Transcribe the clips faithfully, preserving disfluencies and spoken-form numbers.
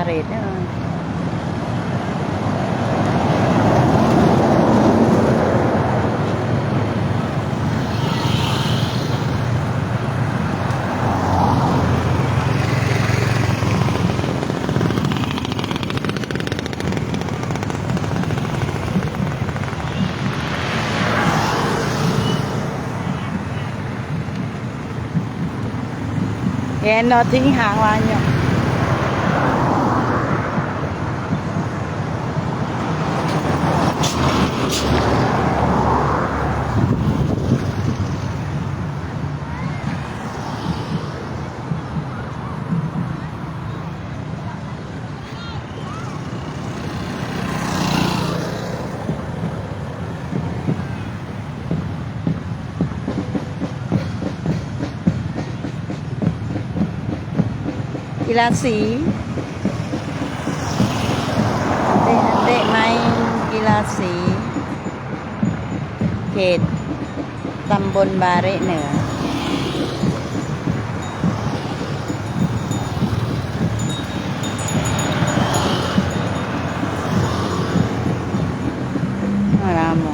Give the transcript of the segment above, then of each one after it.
Parit, ha. Eno ting hang banyak. Kilasi. Dek, dek main kilasi. Kit. Tambun barek ne. Ah, lamo.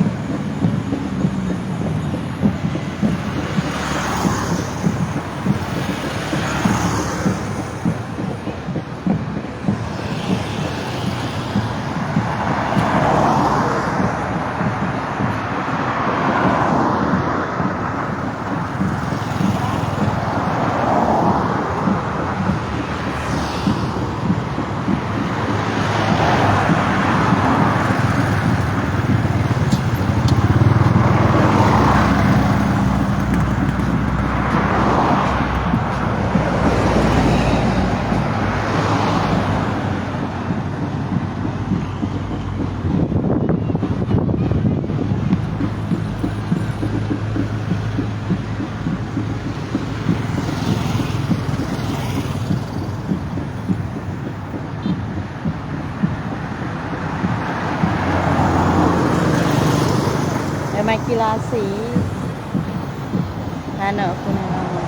Memang kilasi. Anak aku ni lama.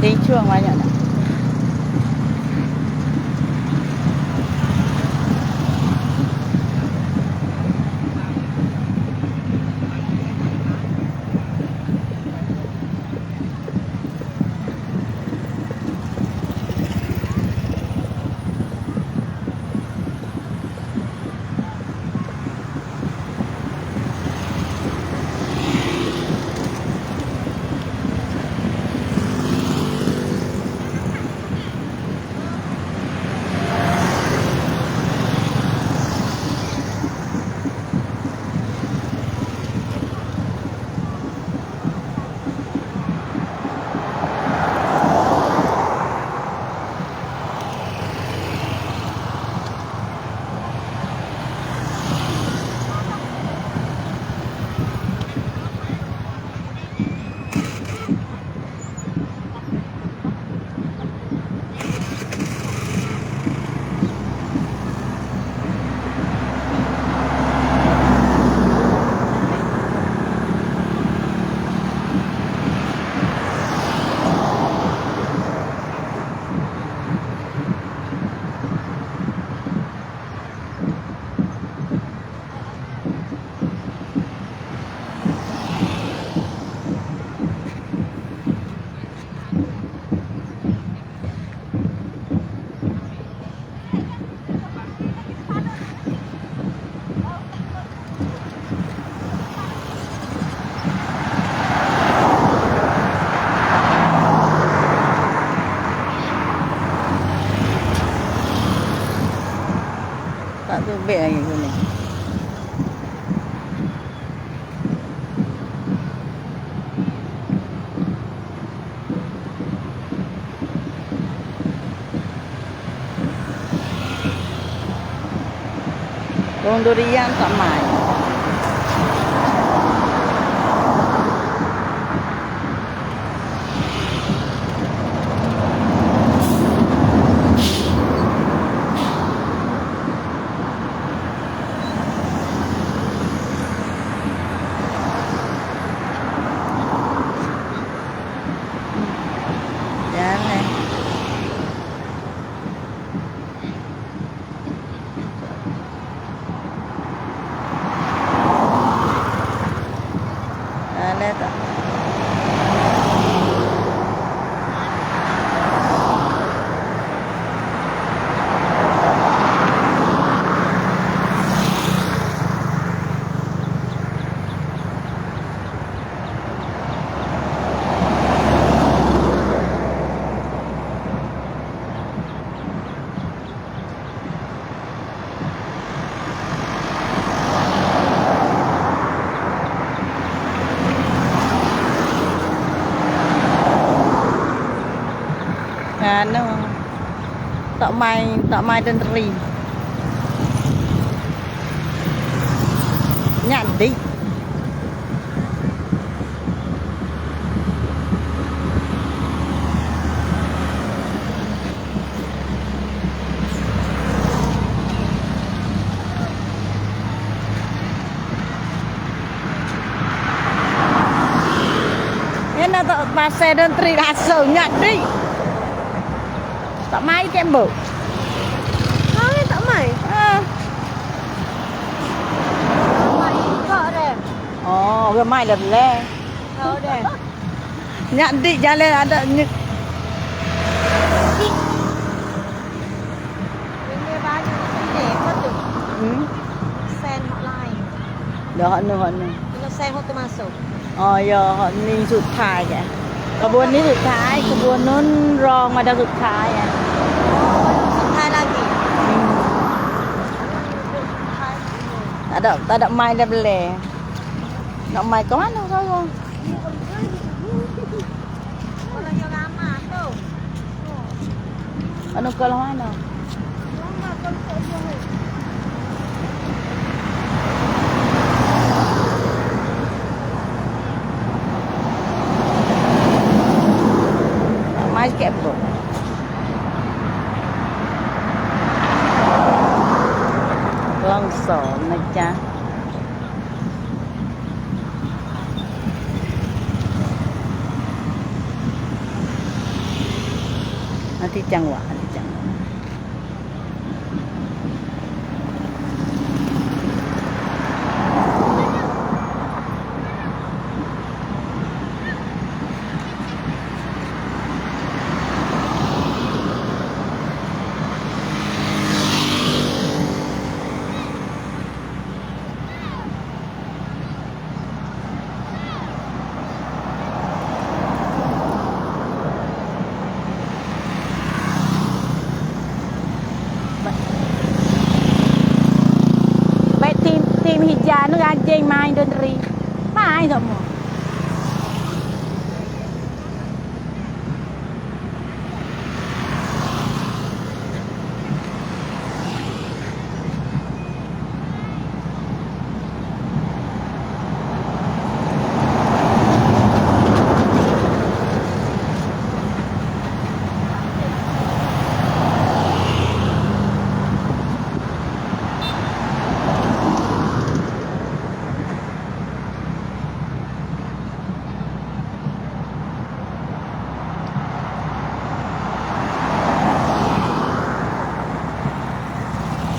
Ticuang banyak nak. Tak tubek lagi kuning. Daun durian tak main. Mai, tak mai denderi. Nyadik. Eno tak pasai denderi langsung nyadik. Tak mai kek, Mbok? Kami tak mai. Ah. Mai kok deh. Oh, udah mai dah boleh. Kau deh. Nyadik jalan ada nyek. Ini banyak sini, apa tu? Hmm? Sen hotline. Dah, anu, anu. Ino sen hot tu masuk. Oh, yo, ni sutai je. Kabun ni sutai, kabun nun rong ada sutai je. Sutai lagi. Hmm. Tak ada, tak ada mai dah boleh. Nak mai ke mana kau? Anu kalau mana? Mai sikit, bro. Langsung aja. Nanti cang wak, nanti cang. Baik, tim, tim hijau tu rajin main denderi. Main samo.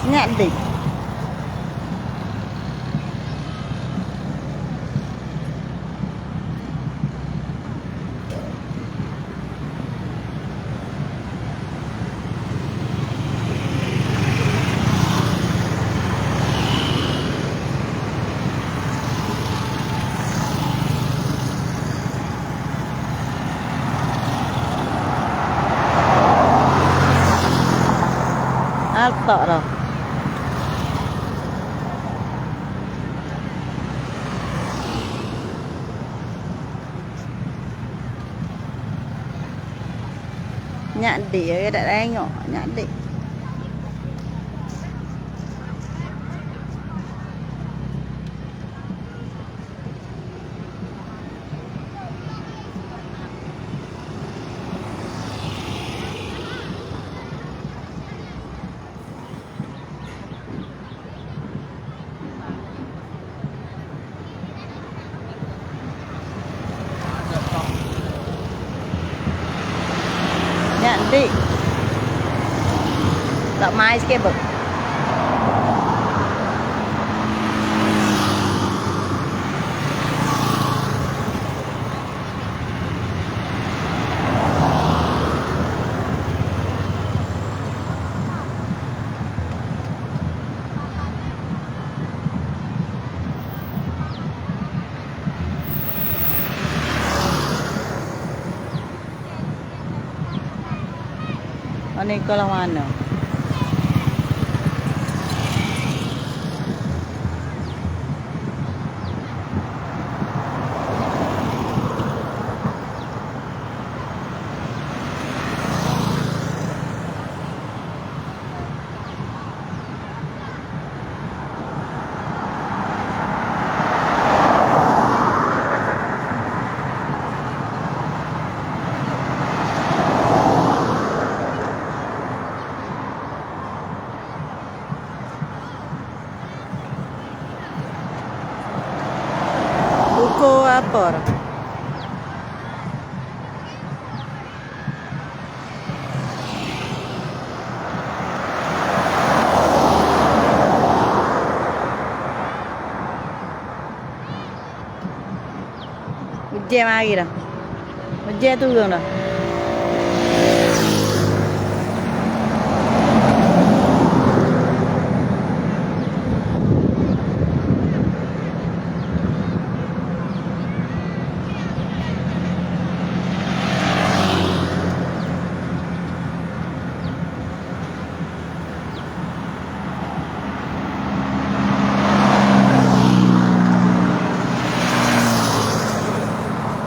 Nyak dek. Altok tu. Nyak dek, awak dak tengok, nyak dek. Nyak dek. Tak mai sikit, Buk. Mano iko lah mano? Lapor. Ujan mari dah. Ujan turun dah.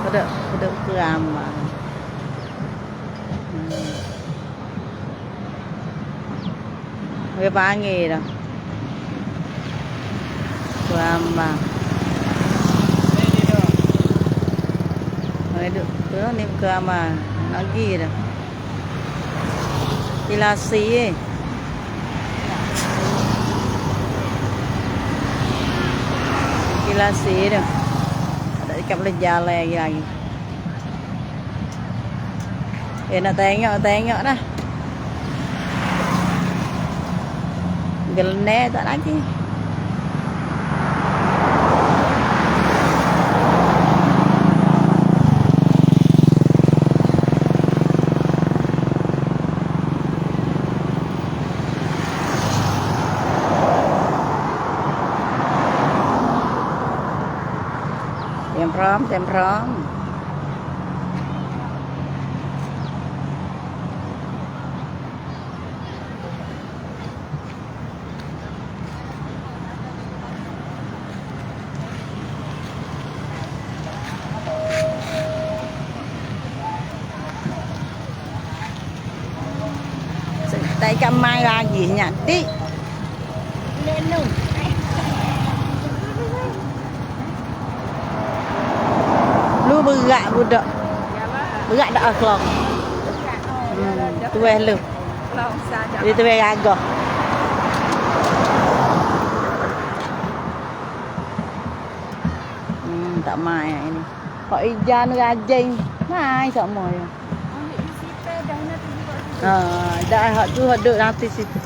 Pada, pada peramal. Hmm. Oi, panggil dah. Peramal. Oi, duk, tu ni peramal. Lagi dah. Kilasi, eh. Kilasi dah. Tak ikat boleh jalan lagi, lagi. Eh, nak tengok, tengok dah. Gelendang tak lagi. Temprom, temprom. Setai ka mai lagi nyak, Dik. Lu berak budak. Berak dak aklong. Hmm, tueh lu. Jadi tueh gagah. Hmm, tak main ini. Kok ijan rajin. Main sama ya. Ha, dah hak tu hak duk nanti situ.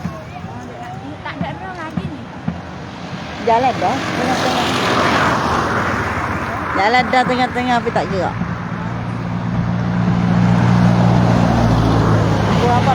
Jalan dah tengah-tengah. Jalan dah tengah-tengah tapi tak gerak. Apa